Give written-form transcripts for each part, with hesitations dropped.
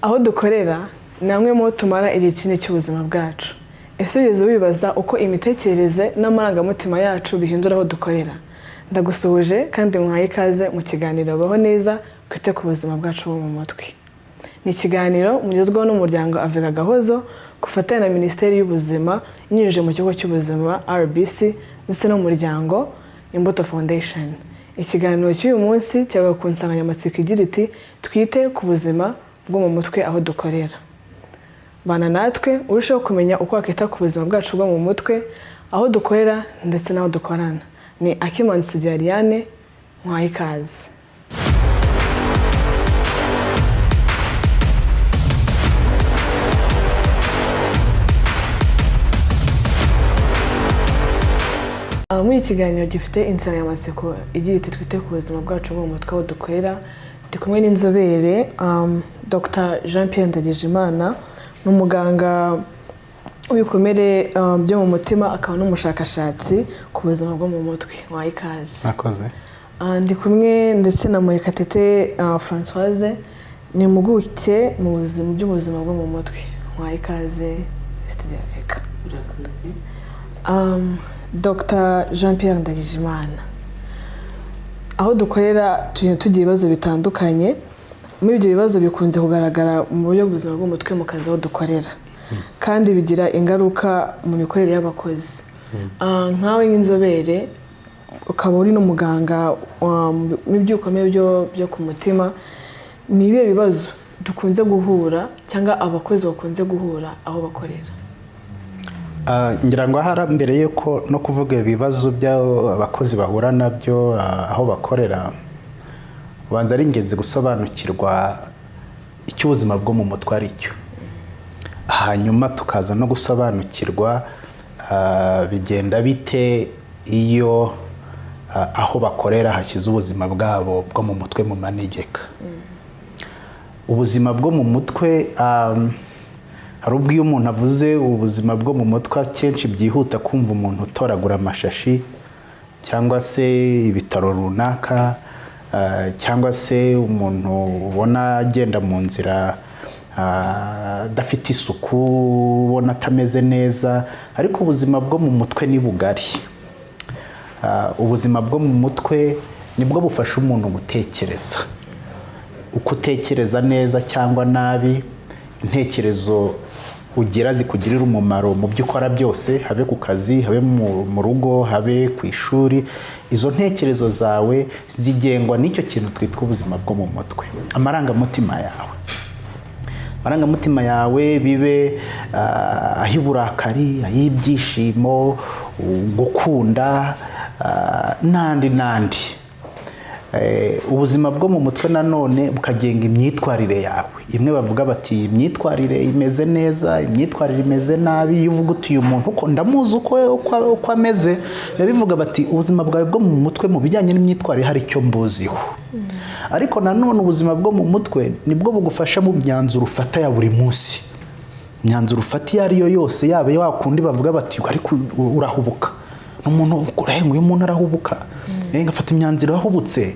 Aho dukorera ni hamwe mu ho tumara igihe kinini cy'ubuzima bwacu. Ese wigeze wibaza uko imitekerereze n'amarangamutima yacu bihindura aho dukorera? Ndagusuhuje kandi muhaye ikaze mu kiganiro Baho Neza, twite ku buzima bwacu bwo mu mutwe. Ni ikiganiro mugezweho n'umuryango Avega Gahozo ku bufatanye na Minisiteri y'Ubuzima inyujije mu kigo cy'ubuzima RBC ndetse n'umuryango Imbuto Foundation. Ikiganiro cy'uyu munsi cyavuga ku nsanganyamatsiko igira iti: "Twite ku buzima bwo mu mutwe aho dukorera." Bana natwe urusheho kumenya uko wakwita ku buzima bwacu bwo mu mutwe aho dukorera ndetse n'aho dukorana. Ni Akimana Sugira Ariane, nkwaye ikaze. Muri iki kiganiro gifite insanganyamatsiko igira iti: "Twite ku buzima bwacu bwo mu mutwe aho dukorera", ndi kumwe n'inzobere Dr Jean Pierre Ndagijimana. Ni umuganga w'ibikomere byo mu mutima, akaba n'umushakashatsi ku buzima bwo mu mutwe. Waha ikaze. Murakoze. Ndi kumwe ndetse na Murekatete Françoise, ni impuguke mu buzima by'ubuzima bwo mu mutwe. Waha ikaze studio Africa. Murakoze. Dr Jean Pierre Ndagijimana, aho dukorera tugenda tugira ibibazo bitandukanye. Muri ibyo bibazo bikunze kugaragara mu buryo bw'ubuzima bw'umutwe mu kazi aho dukorera, kandi bigira ingaruka mu mikorere y'abakozi. Nkawe nk'inzobere, ukaba uri n'umuganga mu by'ukomeye byo ku mutima, ni ibihe bibazo dukunze guhura cyangwa abakozi bakunze guhura aho bakorera? Ngira ngo ahari mbere yuko no kuvuga ibibazo by'abakozi bahura nabyo aho bakorera, ubanza ari ingenzi gusobanukirwa icyo ubuzima bwo mu mutwe ari cyo, hanyuma tukaza no gusobanukirwa bigenda bite iyo aho bakorera hashyize ubuzima bwabo bwo mu mutwe mu manegeka. Ubuzima bwo mu mutwe, hari ubwo iyo umuntu avuze ubuzima bwo mu mutwe, akenshi byihuta kumva umuntu utoragura amashashi, cyangwa se ibitaro runaka, cyangwa se umuntu ubona agenda mu nzira adafite isuku, ubona atameze neza. Ariko ubuzima bwo mu mutwe ni bugari. Ubuzima bwo mu mutwe nibwo bufasha umuntu gutekereza. Uko utekereza neza cyangwa nabi, intekerezo ugira zikugirira umumaro mu byo ukora byose, habe ku kazi, habe mu rugo, habe ku ishuri. Izo ntekerezo zawe zigengwa n'icyo kintu twitwa ubuzima bwo mu mutwe. Amarangamutima yawe, amarangamutima yawe, bibe ay'uburakari, ay'ibyishimo, gukunda, n'andi n'andi. Ubuzima bwo mu mutwe nanone bukagenga imyitwarire yawe. Imwe bavuga bati: "Imyitwarire imeze neza, imyitwarire imeze nabi." Iyo uvuga uti: "Uyu muntu uko ndamuzi, uko ameze", biba bivuga bati: "Ubuzima bwawe bwo mu mutwe mu bijyanye n'imyitwarire hari icyo mbuziho." Ariko nanone ubuzima bwo mu mutwe nibwo bugufasha mu myanzuro ufata ya buri munsi. Imyanzuro ufata iyo ari yo yose, yaba wa kundi bavuga bati: "Ariko urahubuka", ni umuntu uyu muntu arahubuka, ngafata imyanzuro yahubutse.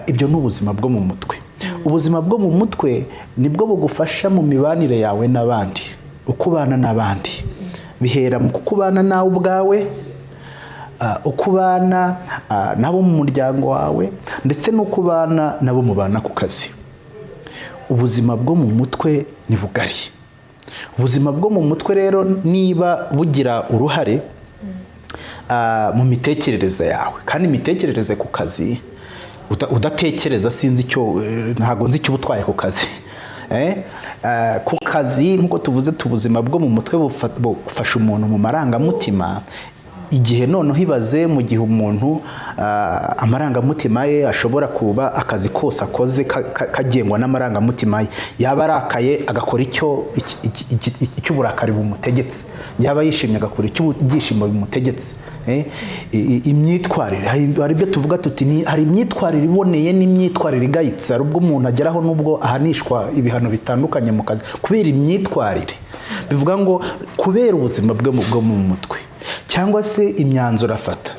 Ibyo ni ubuzima bwo mu mutwe. Ubuzima bwo mu mutwe nibwo bugufasha mu mibanire yawe n'abandi, uko ubana n'abandi. Bihera mu kuko ubana nawe ubwawe, uko ubana nabo mu muryango wawe, ndetse n'uko ubana nabo mubana ku kazi. Ubuzima bwo mu mutwe ni bugari. Ubuzima bwo mu mutwe rero, niba bugira uruhare mu mitekerereze yawe, kandi imitekerereze ku kazi, udatekereza sinzi icyo, ntabwo nzi icyo uba utwaye ku kazi. Ku kazi, nk'uko tuvuze, ubuzima bwo mu mutwe bufasha umuntu mu marangamutima. Igihe noneho ibaze mu gihe umuntu amarangamutima ye ashobora kuba akazi kose akoze kagengwa n'amarangamutima ye. Yaba arakaye agakora icyo uburakari bumutegetse, yaba yishimye agakora icyo ibyishimo bimutegetse. Imyitwarire, hari ibyo tuvuga tuti hari imyitwarire iboneye n'imyitwarire igayitse. Hari ubwo umuntu ageraho n'ubwo ahanishwa ibihano bitandukanye mu kazi kubera imyitwarire. Bivuga ngo kubera ubuzima bwe bwo mu mutwe, cyangwa se imyanzuro afata.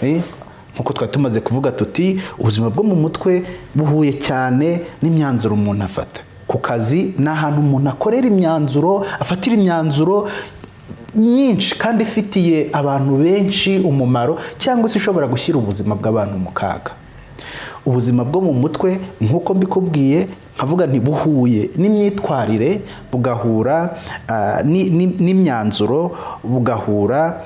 Nk'uko twari tumaze kuvuga tuti ubuzima bwo mu mutwe buhuye cyane n'imyanzuro umuntu afata. Ku Ku kazi ni ahantu umuntu akorera imyanzuro, afatira imyanzuro myinshi kandi ifitiye abantu benshi umumaro, cyangwa se ishobora gushyira ubuzima bw'abantu mu kaga. Ubuzima bwo mu mutwe, nk'uko mbikubwiye, nkavuga nti buhuye n'imyitwarire, bugahura n'imyanzuro, bugahura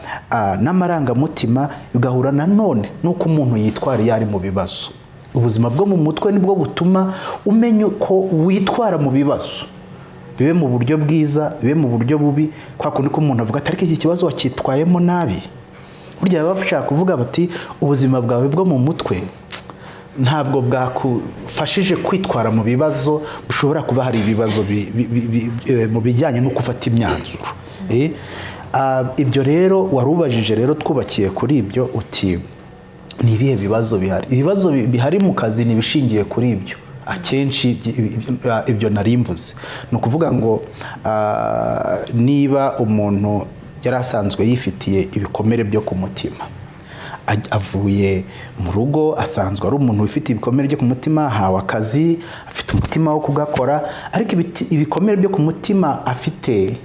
n'amarangamutima, bugahura nanone n'uko umuntu yitwara iyo ari mu bibazo. Ubuzima bwo mu mutwe nibwo butuma umenya uko witwara mu bibazo, bibe mu buryo bwiza, bibe mu buryo bubi. Kwa kundi ko umuntu avuga ati: "Ariko iki kibazo wacyitwayemo nabi." Burya baba bashaka kuvuga bati: "Ubuzima bwawe bwo mu mutwe ntabwo bwakufashije kwitwara mu bibazo." Bushobora kuba hari ibibazo mu bijyanye no gufata imyanzuro. Ibyo rero warubajije rero, twubakiye kuri ibyo, uti: "Ni ibihe bibazo bihari?" Ibibazo bihari mu kazi ni ibishingiye kuri ibyo akenshi ibyo nari mvuze. Ni ukuvuga ngo niba umuntu yari asanzwe yifitiye ibikomere byo ku mutima, avuye mu rugo asanzwe ari umuntu wifitiye ibikomere byo ku mutima, ahawe akazi, afite umutima wo kugakora, ariko ibikomere byo ku mutima afite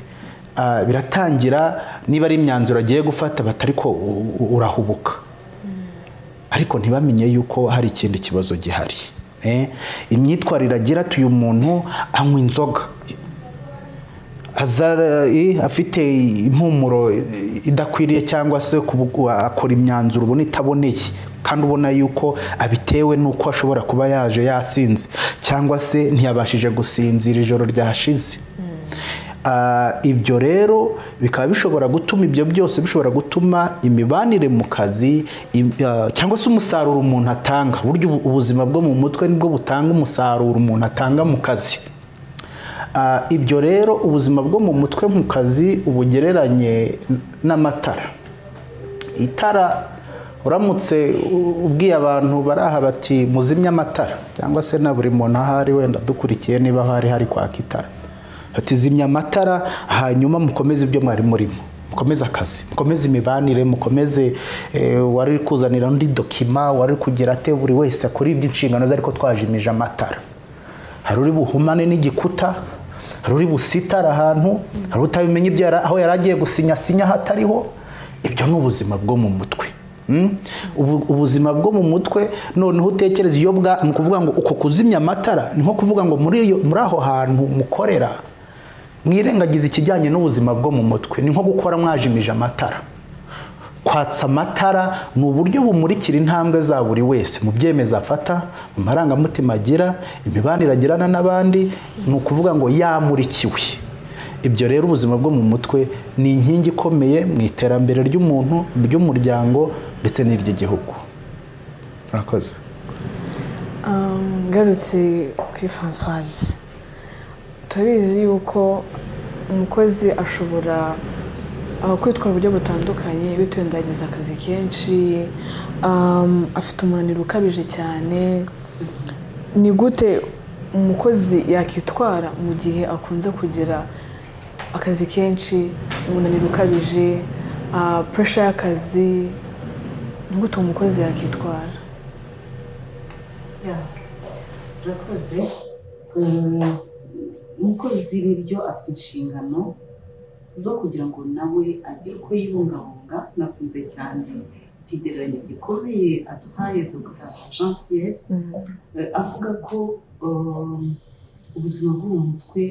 biratangira, niba ari imyanzuro agiye gufata, batari ko urahubuka, ariko ntibamenye yuko hari ikindi kibazo gihari. Imyitwarire agira ati: "Uyu muntu anywa inzoga, aza afite impumuro idakwiriye," cyangwa se akora imyanzuro ubona itaboneye, kandi ubona yuko abitewe n'uko ashobora kuba yaje yasinze, cyangwa se ntiyabashije gusinzira ijoro ryashize. Ibyo rero bikaba bishobora gutuma, ibyo byose bishobora gutuma imibanire mu kazi cyangwa se umusaruro umuntu atanga. Burya ubuzima bwo mu mutwe nibwo butanga umusaruro umuntu atanga mu kazi. Ibyo rero, ubuzima bwo mu mutwe mu kazi ubugereranye n'amatara. Itara, uramutse ubwiye abantu bari aha bati: "Muzimye amatara," cyangwa se na buri muntu ahari wenda dukurikiye, niba hari kwaka itara, ati: "Zimya amatara, hanyuma mukomeze ibyo mwari murimo, mukomeze akazi, mukomeze imibanire, mukomeze wari uri kuzanira undi document, wari uri kugira ate, buri wese akora iby'inshingano ze, ariko twajimije amatara." Hari uri buhumane n'igikuta, hari uri busitara ahantu, hari utabimenya ibyo aho yari agiye gusinya sinya hatariho. Ibyo ni ubuzima bwo mu mutwe. Ubuzima bwo mu mutwe noneho utekereza iyo bwa, ni ukuvuga ngo uko kuzimya amatara ni nko kuvuga ngo muri aho hantu mukorera mwirengagiza ikijyanye n'ubuzima bwo mu mutwe, ni nko gukora mwajimije amatara. Kwatsa amatara ni uburyo bumurikira intambwe za buri wese mu byemezo afata, mu marangamutima agira, imibanire agirana n'abandi. Ni ukuvuga ngo yamurikiwe. Ibyo rero, ubuzima bwo mu mutwe ni inkingi ikomeye mu iterambere ry'umuntu, ry'umuryango ndetse n'iry'igihugu. Murakoze. Ngarutse kuri Francoise, turabizi yuko umukozi ashobora kwitwara uburyo butandukanye bitewe ndagize akazi kenshi, afite umunaniro ukabije cyane. Ni gute umukozi yakitwara mu gihe akunze kugira akazi kenshi, umunaniro ukabije, pressure y'akazi? Ni gute umukozi yakitwara? Ya, urakoze. Umukozi nibyo afite inshingano zo kugira ngo nawe agire uko yibungabunga. Nakunze cyane ikigereranyo gikomeye aduhaye Dr Jean Pierre, avuga ko ubuzima bwo mu mutwe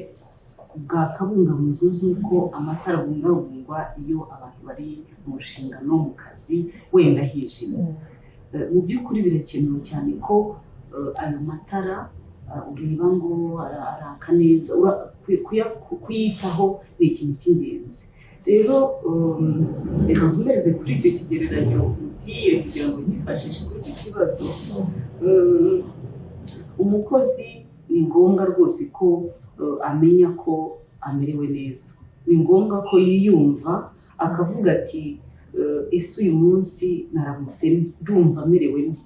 bwakabungabunzwe nk'uko amatara abungabungwa iyo abantu bari mu nshingano mu kazi wenda hijimye. Mu by'ukuri birakenewe cyane ko ayo matara ureba ngo araka neza, kuyitaho ni ikintu cy'ingenzi. Rero reka nkomereze kuri icyo kigereranyo ugiye kugira ngo nifashishe kuri icyo kibazo. Umukozi ni ngombwa rwose ko amenya ko amerewe neza. Ni ngombwa ko yiyumva akavuga ati: "Ese uyu munsi naramutse ndumva amerewe nte?"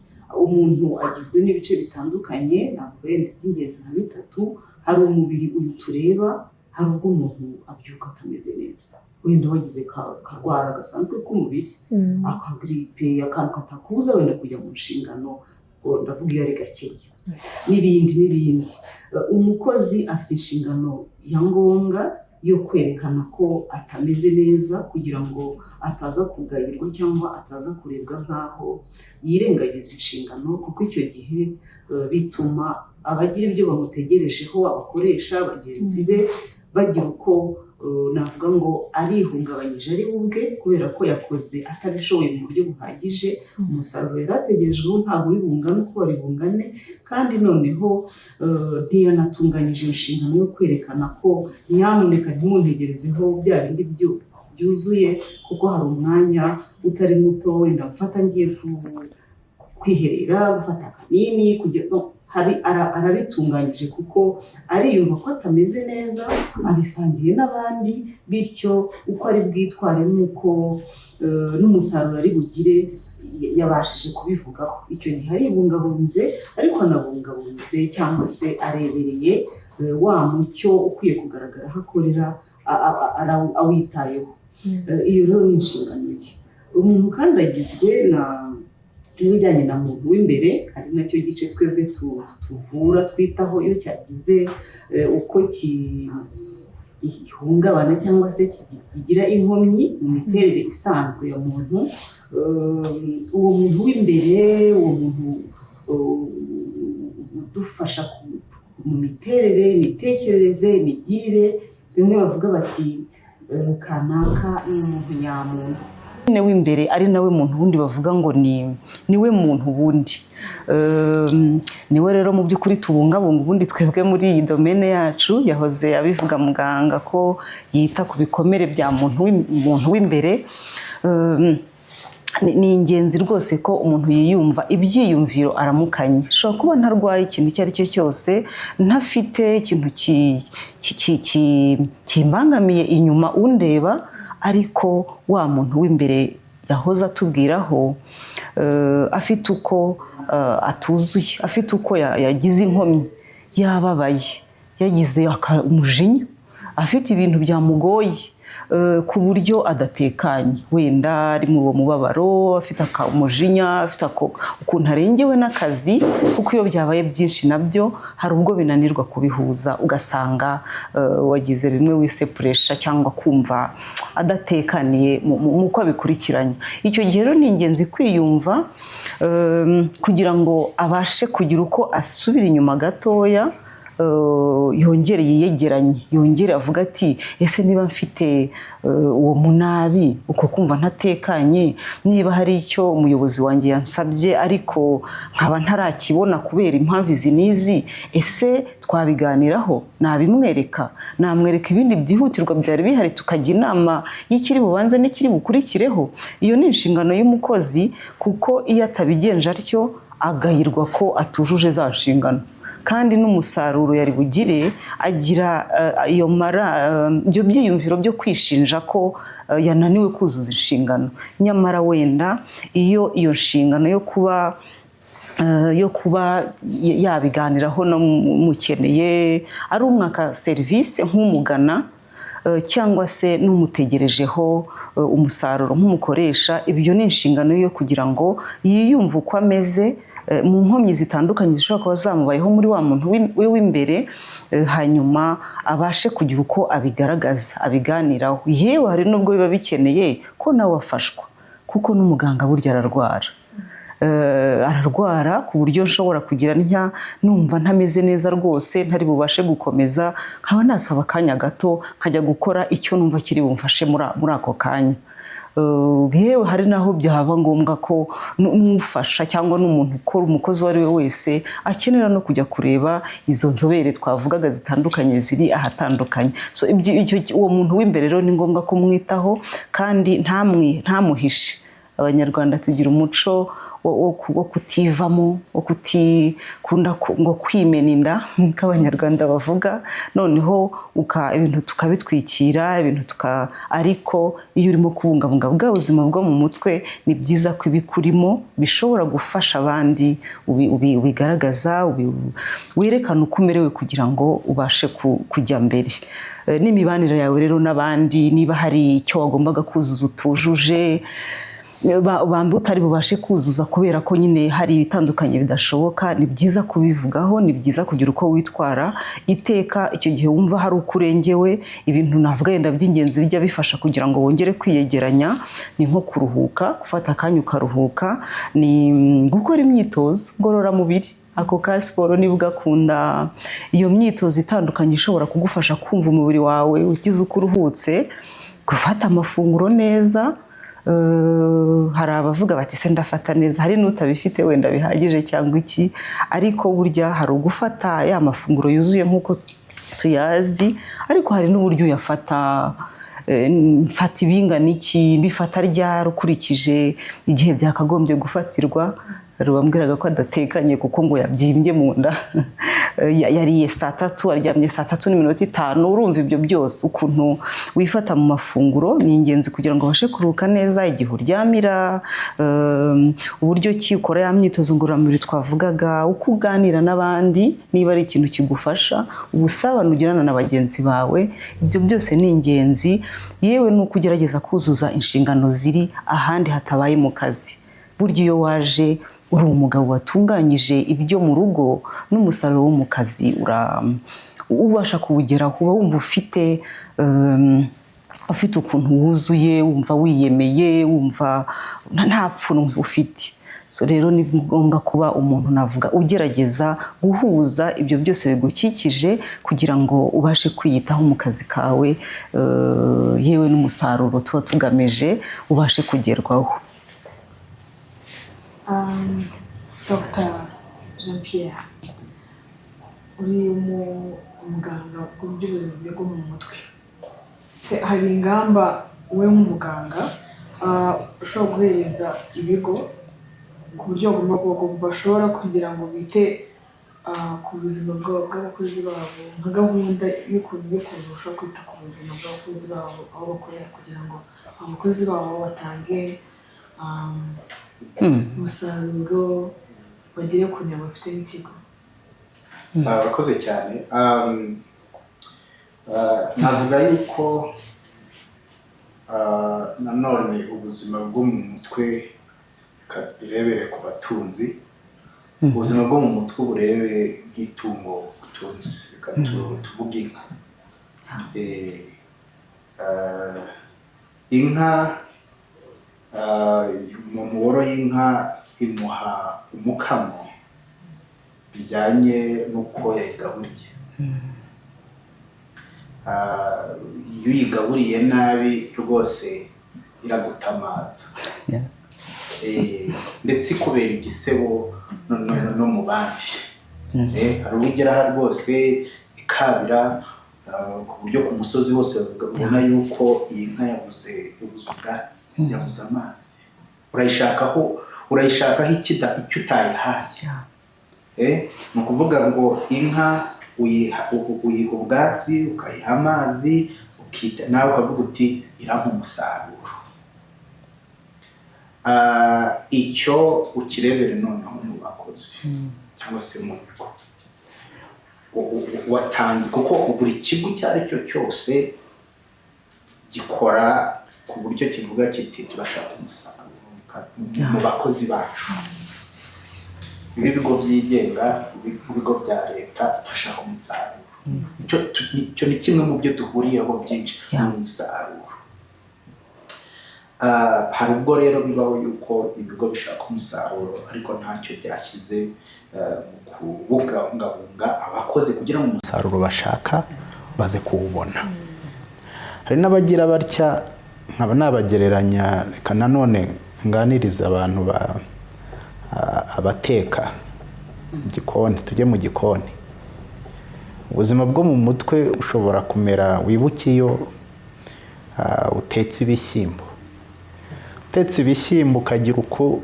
Umuntu agizwe n'ibice bitandukanye, navuga wenda iby'ingenzi nka bitatu. Hari umubiri uyu tureba. Hari ubwo umuntu abyuka atameze neza, wenda wagize karwara gasanzwe k'umubiri, akagiripe, akantu katakubuza wenda kujya mu nshingano. Ubwo ndavuga iyo ari gakeya n'ibindi n'ibindi. Umukozi afite inshingano ya ngombwa yo kwerekana ko atameze neza, kugira ngo ataza kugayirwa cyangwa ataza kurebwa nk'aho yirengagiza inshingano, kuko icyo gihe bituma abagira ibyo bamutegerejeho, abakoresha bagenzi be, bagira uko navuga ngo arihungabanyije ari we ubwe, kubera ko yakoze atabishoboye mu buryo buhagije. Umusaruro yari ategerejweho ntabwo uri bungane uko wari bungane, kandi noneho ntiyanatunganyije inshingano yo kwerekana ko nyamuneka ntimuntegerezeho bya bindi byuzuye, kuko hari umwanya utari muto wenda mfata ngiye kwiherera, gufata akanini kugira no, hari arabitunganyije kuko ariyumva ko atameze neza, abisangiye n'abandi, bityo uko ari bwitware n'uko n'umusaruro ari bugire yabashije kubivugaho. Icyo gihe aribungabunze, ariko anabungabunze cyangwa se arebereye wa mucyo ukwiye kugaragara aho akorera, awitayeho. Iyo rero ni inshingano ye. Umuntu kandi agizwe na n'ibijyanye na muntu w'imbere, ari nacyo gice twebwe tuvura, twitaho iyo cyagize uko gihungabana cyangwa se kigira inkomyi mu miterere isanzwe ya muntu. Uwo muntu w'imbere, uwo muntu udufasha mu miterere, imitekerereze, imigirire, bimwe bavuga bati kanaka ni umuntu nyamuntu nyine w'imbere, ari nawe muntu wundi bavuga ngo ni niwe muntu wundi. Niwe rero mu by'ukuri tubungabunga ubundi twebwe muri iyi domaine yacu. Yahoze abivuga muganga ko yita ku bikomere bya muntu w'imbere. Ni ingenzi rwose ko umuntu yiyumva ibyiyumviro aramukanye. Ashobora kuba ntarwaye ikintu icyo ari cyo cyose, ntafite ikintu kimbangamiye inyuma undeba, ariko wa muntu w'imbere yahoze atubwiraho afite uko atuzuye, afite uko yagize inkomyi, yababaye, yagize umujinya, afite ibintu byamugoye ku buryo adatekanye, wenda ari muri uwo mubabaro, afite umujinya, afite ukuntu arengewe n'akazi, kuko iyo byabaye byinshi nabyo hari ubwo binanirwa kubihuza, ugasanga wagize bimwe wise pressure cyangwa kumva adatekaniye mu uko abikurikiranya. Icyo gihe rero ni ingenzi kwiyumva kugira ngo abashe kugira uko asubira inyuma gatoya, yongere yiyegeranye, yongere avuga ati: "Ese niba mfite uwo munabi, uko kumva ntatekanye, niba hari icyo umuyobozi wanjye yansabye ariko nkaba ntarakibona kubera impamvu izi n'izi, ese twabiganiraho? Nabimwereka, namwereka ibindi byihutirwa byari bihari, tukajya inama y'ikiri bubanze n'ikiri bukurikireho?" Iyo ni inshingano y'umukozi, kuko iyo atabigenje atyo agayirwa ko atujuje za nshingano, kandi n'umusaruro yari bugire agira iyo mara ibyo byiyumviro byo kwishinja ko yananiwe kuzuza inshingano. Nyamara wenda iyo iyo nshingano yo kuba yabiganiraho n'umukeneye, ari umwaka serivisi nk'umugana cyangwa se n'umutegerejeho umusaruro nk'umukoresha, ibyo ni inshingano ye kugira ngo yiyumve uko ameze mu nkomyi zitandukanye zishobora kuba zamubayeho muri wa muntu we w'imbere, hanyuma abashe kugira uko abigaragaza, abiganiraho. Yewe, hari n'ubwo biba bikeneye ko nawe afashwa, kuko n'umuganga burya ararwara. Ararwara ku buryo nshobora kugira ntya numva ntameze neza rwose, ntari bubashe gukomeza, nkaba nasaba akanya gato nkajya gukora icyo numva kiri bumfashe muri ako kanya. Yewe, hari n'aho byaba ngombwa ko n'umufasha cyangwa n'umuntu ukora, umukozi uwo ari we wese, akenera no kujya kureba izo nzobere twavugaga zitandukanye ziri ahatandukanye. So, uwo muntu w'imbere rero ni ngombwa kumwitaho kandi ntamuhishe. Abanyarwanda tugira umuco wo kutivamo, wo kutikunda ngo kwimena inda, nk'uko Abanyarwanda bavuga. Noneho ibintu tukabitwikira, ibintu tuka ariko iyo urimo kubungabunga bwa buzima bwo mu mutwe, ni byiza ko ibikurimo bishobora gufasha abandi ubigaragaza, werekana uko umerewe kugira ngo ubashe kujya mbere. N'imibanire yawe rero n'abandi, niba hari icyo wagombaga kuzuza utujuje. Bambi utari bubashe kuzuza kubera ko nyine hari ibitandukanye bidashoboka. Ni byiza kubivugaho, ni byiza kugira uko witwara iteka icyo gihe wumva hari uko urengewe. Ibintu navuga yenda by'ingenzi bijya bifasha kugira ngo wongere kwiyegeranya ni nko kuruhuka, gufata akanya ukaruhuka, ni gukora imyitozo ngororamubiri, ako ka siporo niba ugakunda, iyo myitozo itandukanye ishobora kugufasha kumva umubiri wawe ugize uko uruhutse, gufata amafunguro neza. Hari abavuga bati: "Se ndafata neza?" Hari n'utabifite wenda bihagije cyangwa iki, ariko burya hari ugufata ya mafunguro yuzuye nk'uko tuyazi, ariko hari n'uburyo uyafata. Mfata ibingana iki? Mbifata ryari ukurikije igihe byakagombye gufatirwa? Hari uwambwiraga ko adatekanye kuko ngo yabyimbye mu nda. Yariye saa 3, aryamye saa 3:05. Urumva ibyo byose, ukuntu wifata mu mafunguro ni ingenzi kugira ngo ubashe kuruhuka neza, igihe uryamira, uburyo ki ukora ya myitozo ngororamubiri twavugaga, uko uganira n'abandi niba ari ikintu kigufasha, ubusabane ugirana na bagenzi bawe, ibyo byose ni ingenzi. Yewe n'uko ugerageza kuzuza inshingano ziri ahandi hatabaye mu kazi. Burya iyo waje uri umugabo watunganyije ibyo mu rugo, n'umusaruro wo mu kazi ubasha kuwugeraho, uba wumva ufite ukuntu wuzuye, wumva wiyemeye, wumva nta pfunwe ufite. So rero ni ngombwa kuba umuntu navuga ugerageza guhuza ibyo byose bigukikije kugira ngo ubashe kwiyitaho mu kazi kawe, yewe n'umusaruro tuba tugamije ubashe kugerwaho. Dr Jean Pierre, uri umuganga ku by'ubuzima bwo mu mutwe. Se hari ingamba wowe nk'umuganga ushobora guhereza ibigo ku buryo bagomba kuba bashobora kugira ngo bite ku buzima bw'abakozi babo, nka gahunda y'ukuntu bashobora kwita ku buzima bw'abakozi babo aho bakorera, kugira ngo abakozi babo batange umusaruro, bagere ku ntego bafite n'ikigo? Urakoze cyane. Navuga yuko nanone ubuzima bwo mu mutwe, reka birebere ku batunzi, ubuzima bwo mu mutwe burebe nk'itungo utunze. Reka tuvuge inka. Inka, umuntu woroye inka imuha umukamo bijyanye n'uko yayigaburiye. Iyo uyigaburiye nabi rwose iragutamaza. Ndetse ikubera igisebo no mu bandi. Hari ubwo igera aha rwose ikabira, ku buryo ku musozi hose bavuga, ubona yuko iyi nka yabuze ubwatsi, yabuze amazi. Urayishakaho icyo utayihaye. Ni ukuvuga ngo inka uyiha ubwatsi, ukayiha amazi, ukita nawe ukavuga uti: "Irampa umusaruro." Icyo ukirebere noneho mu bakozi cyangwa se mu bigo watanze, kuko buri kigo icyo ari cyo cyose gikora ku buryo kivuga kiti: "Turashaka umusaruro mu bakozi bacu." Ibigo byigenga, ibigo bya leta, turashaka umusaruro. Icyo ni kimwe mu byo duhuriyeho byinshi, ni umusaruro. Hari ubwo rero bibaho yuko ibigo bishaka umusaruro ariko ntacyo byashyize mu kubungabunga abakozi kugira ngo umusaruro bashaka baze kuwubona. Hari n'abagira batya, nkaba nabagereranya, reka nanone nganiriza abantu ba abateka mu gikoni. Tujye mu gikoni. Ubuzima bwo mu mutwe ushobora kumera, wibuke iyo utetse ibishyimbo, ukagira uko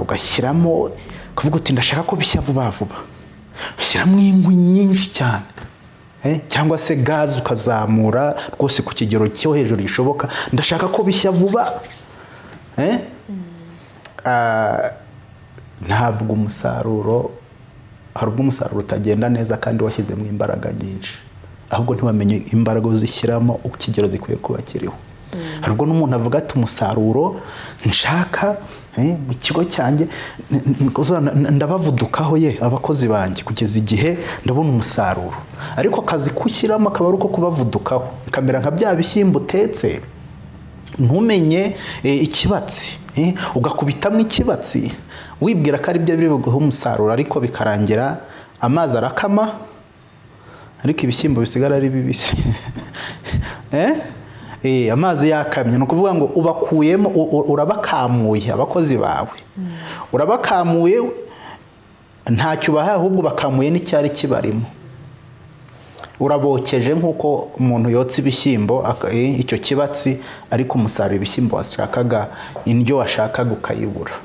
ugashyiramo, ukavuga uti: "Ndashaka ko bishya vuba vuba." Ushyiramo inkwi nyinshi cyane, cyangwa se gaze ukazamura rwose ku kigero cyo hejuru gishoboka: "Ndashaka ko bishya vuba." Eh? Ntabwo umusaruro, hari ubwo umusaruro utagenda neza kandi washyizemo imbaraga nyinshi, ahubwo ntiwamenye imbaraga uzishyiramo ikigero zikwiye kuba kiriho. Hari ubwo n'umuntu avuga ati umusaruro nshaka mu kigo cyanjye ndabavudukaho ye abakozi banjye kugeza igihe ndabona umusaruro, ariko akazi kushyiramo akaba ari uko kubavudukaho, bikamera nka bya bishyimbo utetse ntumenye ikibatsi, ugakubitamo ikibatsi wibwira ko ari byo biri buguhe umusaruro, ariko bikarangira amazi arakama ariko ibishyimbo bisigara ari bibisi. Amazi yakamye. Ni ukuvuga ngo ubakuyemo, urabakamuye abakozi bawe, urabakamuye, ntacyo ubahaye, ahubwo bakamuye n'icyari kibarimo, urabokeje nk'uko umuntu yotsa ibishyimbo, icyo kibatsi, ariko umusaruro, ibishyimbo washakaga, indyo washakaga ukayibura.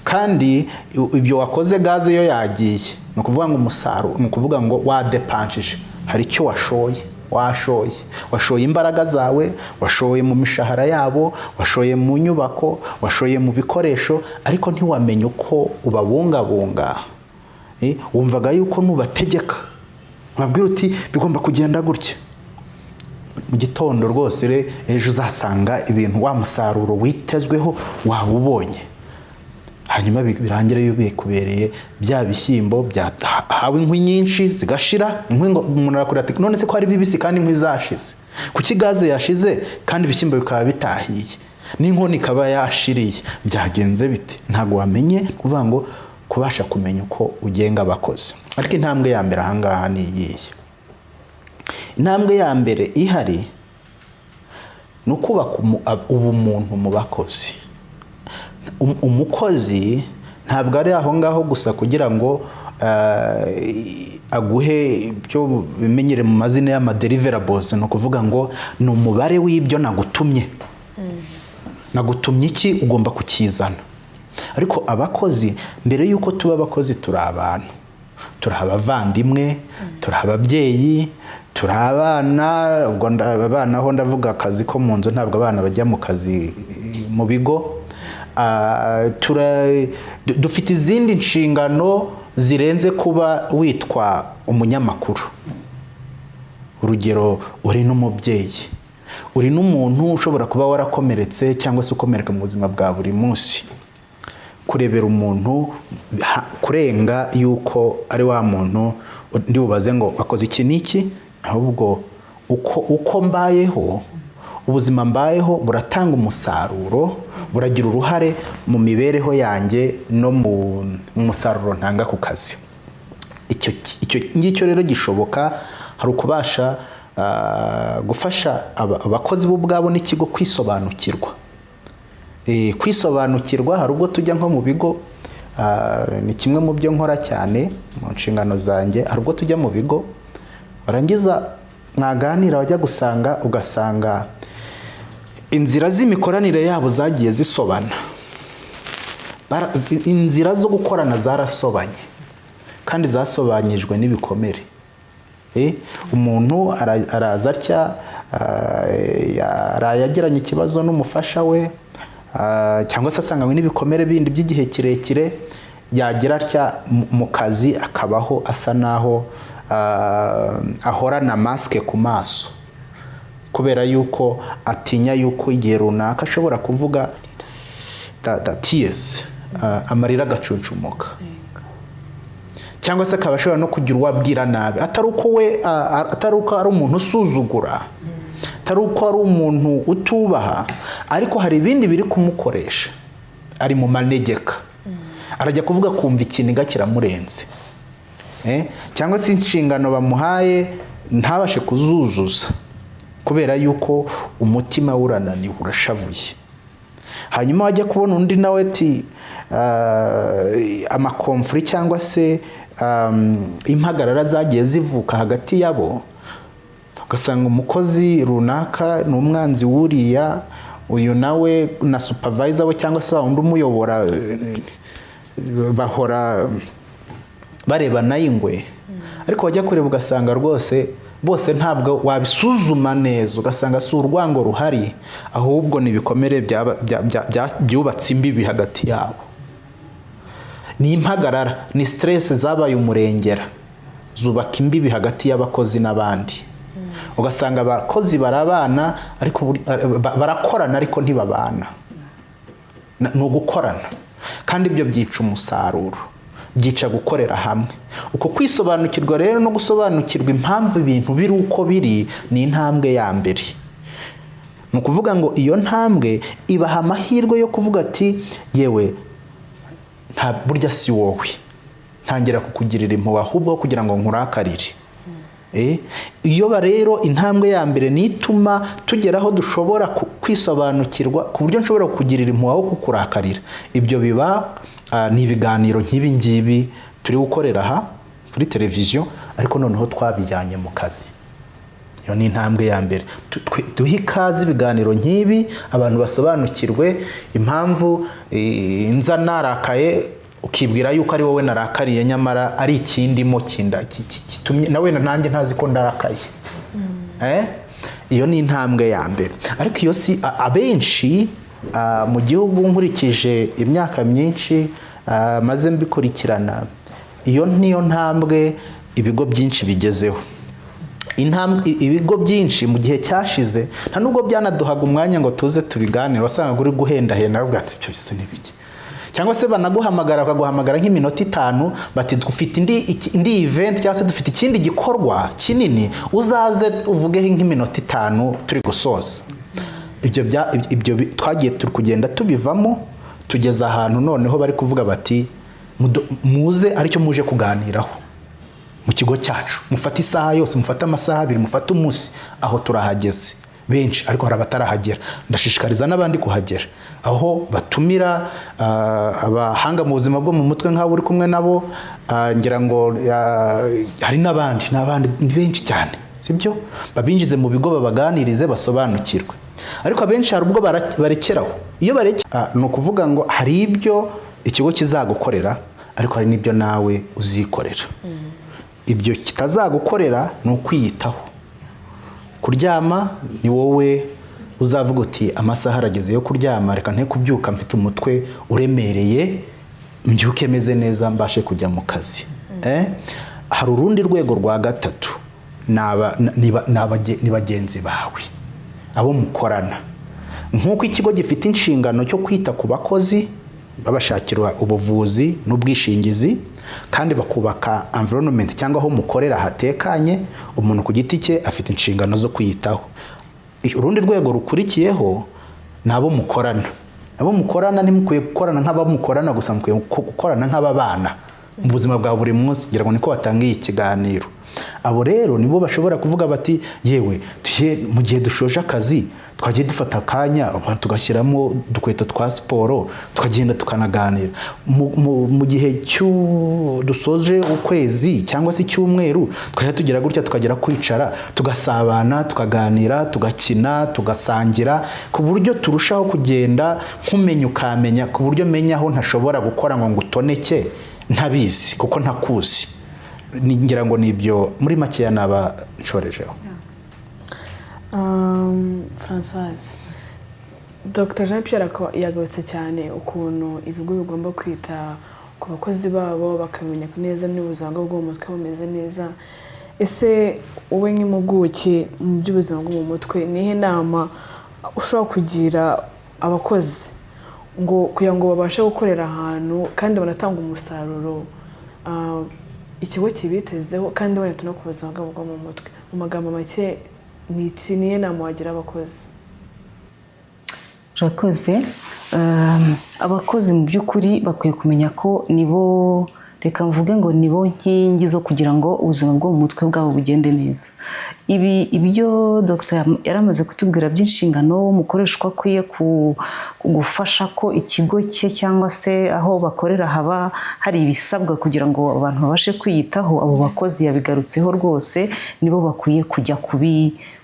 Kandi ibyo wakoze, gaze yo yagiye, ni ukuvuga ngo umusaruro, ni ukuvuga ngo wadepanshije, hari icyo washoye, washoye imbaraga zawe, washoye mu mishahara yabo, washoye mu nyubako, washoye mu bikoresho, ariko ntiwamenye uko ubabungabunga. Wumvaga yuko nubategeka, wabwira uti bigomba kugenda gutya, mu gitondo rwose ejo uzasanga ibintu, wa musaruro witezweho wawubonye, hanyuma birangire bikubereye bya bishyimbo byahawe inkwi nyinshi zigashira. Inkwi ngo umuntu arakurira ati none se ko ari bibisi kandi inkwi zashize, kuki gaze yashize kandi ibishyimbo bikaba bitahiye n'inkono ikaba yashiriye, byagenze bite? Ntabwo wamenye. Kuvuga ngo kubasha kumenya uko ugenga abakozi. Ariko intambwe ya mbere ahangaha ni iyihe? Intambwe ya mbere ihari ni ukubaka ubumuntu mu bakozi. Umukozi ntabwo ari aho ngaho gusa kugira ngo aguhe ibyo bimenyere mu mazina y'amadeliverables. Ni ukuvuga ngo ni umubare w'ibyo nagutumye. Nagutumye iki, ugomba kukizana. Ariko abakozi, mbere y'uko tuba abakozi, turi abantu, turi abavandimwe, turi ababyeyi, turi abana. Ubwo abana ho ndavuga akazi ko mu nzu, ntabwo abana bajya mu kazi mu bigo. Dufite izindi nshingano zirenze kuba witwa umunyamakuru. Urugero, uri n'umubyeyi, uri n'umuntu ushobora kuba warakomeretse cyangwa se ukomereka mu buzima bwa buri munsi. Kurebera umuntu kurenga yuko ari wa muntu ndi bubaze ngo wakoze iki n'iki, ahubwo uko mbayeho, ubuzima mbayeho buratanga umusaruro, buragira uruhare mu mibereho yanjye no mu musaruro ntanga ku kazi. Icyo ngicyo rero gishoboka hari ukubasha gufasha abakozi bo ubwabo n'ikigo kwisobanukirwa. Kwisobanukirwa, hari ubwo tujya nko mu bigo, ni kimwe mu byo nkora cyane mu nshingano zanjye. Hari ubwo tujya mu bigo, warangiza mwaganira, wajya gusanga ugasanga inzira z'imikoranire yabo zagiye zisobana. Inzira zo gukorana zarasobanye kandi zasobanyijwe n'ibikomere. Umuntu araza atya, yaraye agiranye ikibazo n'umufasha we, cyangwa se asanganywe n'ibikomere bindi by'igihe kirekire, yagira atya mu kazi akabaho asa naho ahorana masque ku maso, kubera yuko atinya yuko igihe runaka ashobora kuvuga the tears, amarira agacuncumuka, cyangwa se akaba ashobora no kugira uwo abwira nabi, atari uko we atari uko ari umuntu usuzugura, atari uko ari umuntu utubaha, ariko hari ibindi biri kumukoresha, ari mu manegeka, arajya kuvuga kumva ikiniga kiramurenze. Cyangwa se inshingano bamuhaye ntabashe kuzuzuza kubera yuko umutima we urananiwe, urashavuye. Hanyuma wajya kubona undi nawe ati amaconflits cyangwa se impagarara zagiye zivuka hagati yabo, ugasanga umukozi runaka ni umwanzi w'uriya, uyu nawe na supervisor we cyangwa se wa wundi umuyobora, bahora barebana y'ingwe. Ariko wajya kureba ugasanga rwose bose ntabwo wabisuzuma neza, ugasanga si urwango ruhari, ahubwo ni ibikomere byubatse imbibi hagati yabo, ni impagarara, ni stress zabaye umurengera, zubaka imbibi hagati y'abakozi n'abandi. Ugasanga abakozi barabana ariko barakorana ariko ntibabana. Ni ugukorana, kandi ibyo byica umusaruro, byica gukorera hamwe. Uko kwisobanukirwa rero no gusobanukirwa impamvu ibintu biri uko biri ni intambwe ya mbere. Ni ukuvuga ngo iyo ntambwe ibaha amahirwe yo kuvuga ati: "Yewe, nta burya si wowe, ntangira kukugirira impuhwe ahubwo kugira ngo nkurakarire." Iyo rero intambwe ya mbere ni ituma tugera aho dushobora kwisobanukirwa ku buryo nshobora kukugirira impuhwe aho kukurakarira. Ibyo biba ni ibiganiro nk'ibi ngibi turi gukorera aha kuri televiziyo, ariko noneho twabijyanye mu kazi. Iyo ni intambwe ya mbere. Duhe ikaze ibiganiro nk'ibi, abantu basobanukirwe impamvu nza narakaye, ukibwira yuko ari wowe narakariye, nyamara ari ikindimo kinda gitumye nawe nanjye ntazi ko ndarakaye. Iyo ni intambwe ya mbere. Ariko iyo si abenshi mu gihugu, nkurikije imyaka myinshi maze mbikurikirana, iyo niyo ntambwe ibigo byinshi bigezeho. Ibigo byinshi mu gihe cyashize nta nubwo byanaduhaga umwanya ngo tuze tubiganire. Wasangaga uri guhendahenda, bavuga ati: "Ibyo bisa n'ibiki?" Cyangwa se banaguhamagara, bakaguhamagara nk'iminota 5, bati: "Dufite indi event cyangwa se dufite ikindi gikorwa kinini, uzaze uvugeho nk'iminota 5 turi gusoza." Ibyo twagiye turi kugenda tubivamo, tugeze ahantu noneho bari kuvuga bati: "Muze aricyo muje kuganiraho mu kigo cyacu, mufate isaha yose, mufate amasaha 2, mufate umunsi." Aho turahageze benshi, ariko hari abatarahagera. Ndashishikariza n'abandi kuhagera, aho batumira abahanga mu buzima bwo mu mutwe nk'abo uri kumwe nabo. Ngira ngo hari n'abandi n'abandi, ni benshi cyane, sibyo? Babinjize mu bigo, babaganirize, basobanukirwe. Ariko abenshi hari ubwo barekeraho. Iyo ni ukuvuga ngo hari ibyo ikigo kizagukorera, ariko hari n'ibyo nawe uzikorera. Ibyo kitazagukorera ni ukwiyitaho. Kuryama ni wowe uzavuga uti: "Amasaha arageze yo kuryama, reka nte kubyuka mfite umutwe uremereye, mbyuke meze neza, mbashe kujya mu kazi." Hari urundi rwego rwa gatatu, ni bagenzi bawe, abo mukorana. Nk'uko ikigo gifite inshingano cyo kwita ku bakozi, babashakira ubuvuzi n'ubwishingizi, kandi bakubaka environment cyangwa aho mukorera hatekanye, umuntu ku giti cye afite inshingano zo kwiyitaho. Urundi rwego rukurikiyeho ni abo mukorana. Abo mukorana ntimukwiye gukorana nk'abamukorana gusa, mukwiye gukorana nk'ababana mu buzima bwa buri munsi. Ngira ngo niko watangiye ikiganiro. Abo rero nibo bashobora kuvuga bati: "Yewe, mu gihe dushoje akazi twagiye dufata akanya abantu tugashyiramo udukweto twa siporo, tukagenda tukanaganira mu gihe dusoje ukwezi cyangwa se icyumweru, tukajya tugira gutya, tukagera kwicara, tugasabana, tukaganira, tugakina, tugasangira, ku buryo turushaho kugenda nkumenya ukamenya, ku buryo menya aho ntashobora gukora ngo ngutoneke ntabizi kuko ntakuzi." Ngira ngo ni ibyo muri makeya naba nshorejeho. Françoise, Dr Jean Pierre yagarutse cyane ukuntu ibigo bigomba kwita ku bakozi babo, bakamenya neza niba ubuzima bwabo bwo mu mutwe bumeze neza. Ese wowe nk'impuguke mu by'ubuzima bwo mu mutwe, ni iyihe nama ushobora kugira abakozi ngo kugira ngo babashe gukorera ahantu kandi banatanga umusaruro ikigo kibitezeho, kandi banita no ku buzima bwabo bwo mu mutwe? Mu magambo make, ni iki, niyo nama wagira abakozi? Urakoze. Abakozi mu by'ukuri bakwiye kumenya ko nibo, reka mvuge ngo nibo nkingi zo kugira ngo ubuzima bwo mu mutwe bwabo bugende neza. Ibi ibyo Dr yari amaze kutubwira by'inshingano umukoreshwa akwiye gufasha ko ikigo cye cyangwa se aho bakorera haba hari ibisabwa kugira ngo abantu babashe kwiyitaho, abo bakozi yabigarutseho rwose, nibo bakwiye kujya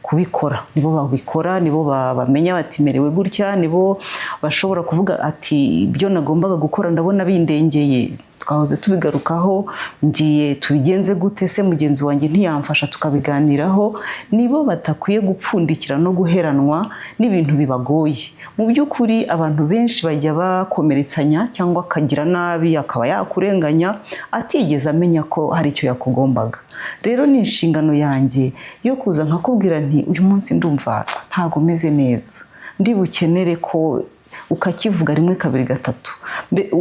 kubikora, nibo babikora, nibo bamenya bati: "Merewe gutya." Nibo bashobora kuvuga ati: "Ibyo nagombaga gukora ndabona bindengeye." Twahoze tubigarukaho, ngiye tubigenze gute se, mugenzi wanjye ntiyamfasha, tukabiganiraho. Nibo batakwiye gupfundikira no guheranwa n'ibintu bibagoye. Mu by'ukuri abantu benshi bajya bakomeretsanya cyangwa akagira nabi, akaba yakurenganya atigeze amenya ko hari icyo yakugombaga. Rero ni inshingano yanjye yo kuza nkakubwira nti: "Uyu munsi ndumva ntabwo meze neza, ndi bukenere ko." Ukakivuga rimwe, kabiri, gatatu.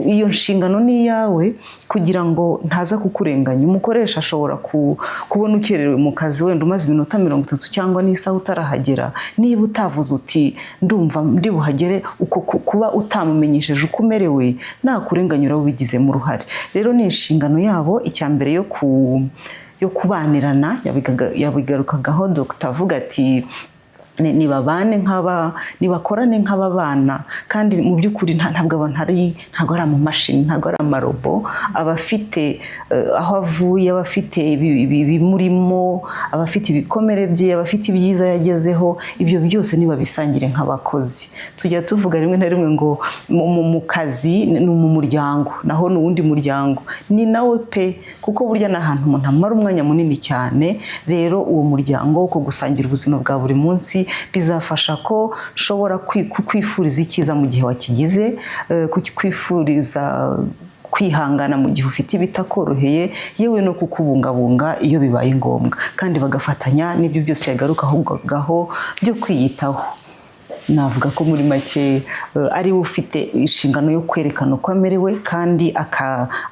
Iyo nshingano ni iyawe kugira ngo ntaza kukurenganya. Umukoresha ashobora kubona ukererewe mu kazi, wenda umaze iminota 30 cyangwa n'isaha utarahagera. Niba utavuze uti: "Ndumva ndi buhagere," uko kuba utamumenyesheje uko umerewe, nakurenganya uraba ubigizemo uruhare. Rero ni inshingano yabo, icya mbere yo kubanirana. Yabigarukagaho dogita avuga ati: "Nibabane nk'aba, nibakorane nk'ababana." Kandi mu by'ukuri ntabwo abantu ari, ntabwo ari amamashini, ntabwo ari amarobo. Aba afite aho avuye, aba afite ibimurimo, aba afite ibikomere bye, aba afite ibyiza yagezeho. Ibyo byose nibabisangire nk'abakozi. Tujya tuvuga rimwe na rimwe ngo mu kazi ni mu muryango, naho ni uwundi muryango, ni nawe pe, kuko burya ni ahantu umuntu amara umwanya munini cyane. Rero uwo muryango, uko gusangira ubuzima bwa buri munsi bizafasha ko nshobora kukwifuriza icyiza mu gihe wakigize, kukwifuriza kwihangana mu gihe ufite ibitakoroheye, yewe no kukubungabunga iyo bibaye ngombwa. Kandi bagafatanya n'ibyo byose yagarukaho byo kwiyitaho. Navuga ko muri make ari we ufite inshingano yo kwerekana uko amerewe, kandi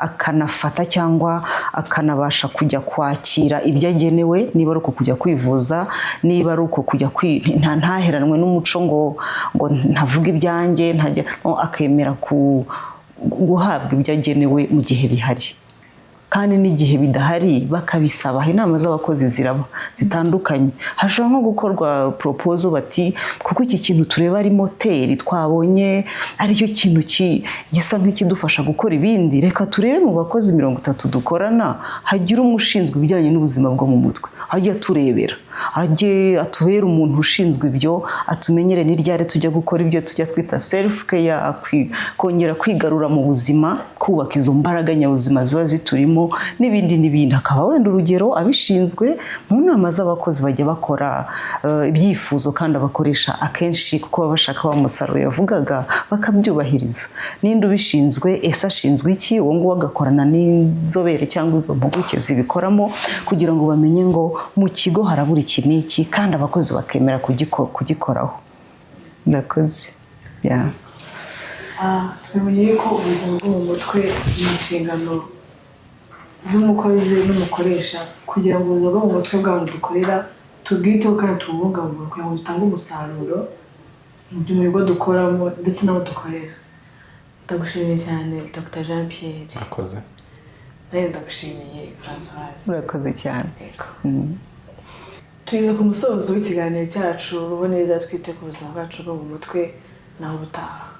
akanafata cyangwa akanabasha kujya kwakira ibyo agenewe, niba ari uko kujya kwivuza, niba ari uko kujya ntaheranwe n'umuco ngo ntavuge ibyanjye, ntajya no, akemera guhabwa ibyo agenewe mu gihe bihari, kandi n'igihe bidahari bakabisaba. Inama z'abakozi ziraba zitandukanye. Hashobora nko gukorwa proposal bati: "Kuko iki kintu tureba ari moteri, twabonye aricyo kintu gisa nk'ikidufasha gukora ibindi, reka turebe mu bakozi 30 dukorana hagire umwe ushinzwe ibijyanye n'ubuzima bwo mu mutwe, ajye aturebera, ajye atubere umuntu ushinzwe ibyo, atumenyere n'iryari tujya gukora ibyo tujya twita self care, kongera kwigarura mu buzima, kubaka izo mbaraga nyabuzima ziba ziturimo, n'ibindi n'ibindi." Hakaba wenda urugero abishinzwe mu nama z'abakozi bajya bakora ibyifuzo, kandi abakoresha akenshi, kuko baba bashaka wa musaruro yavugaga, bakabyubahiriza. Ninde ubishinzwe? Ese ashinzwe iki? Uwo nguwo agakorana n'inzobere cyangwa izo mpuguke zibikoramo, kugira ngo bamenye ngo mu kigo harabura iki n'iki, kandi abakozi bakemera kugikoraho. Murakoze. Yeah. Twamenye yuko ubuzima bwo mu mutwe ni inshingano z'umukozi n'umukoresha, kugira ngo ubuzima bwo mu mutwe bw'abantu dukorera tubwiteho kandi tububungabunge, kugira ngo dutange umusaruro mu bigo dukoramo ndetse n'abo dukorera. Ndagushimiye cyane, Dr Jean Pierre. Murakoze. Nawe ndagushimiye, Francoise. Murakoze cyane. Yego. Tugeze ku musozo w'ikiganiro cyacu Ruboneza, twite ku buzima bwacu bwo mu mutwe. Naho ubutaha.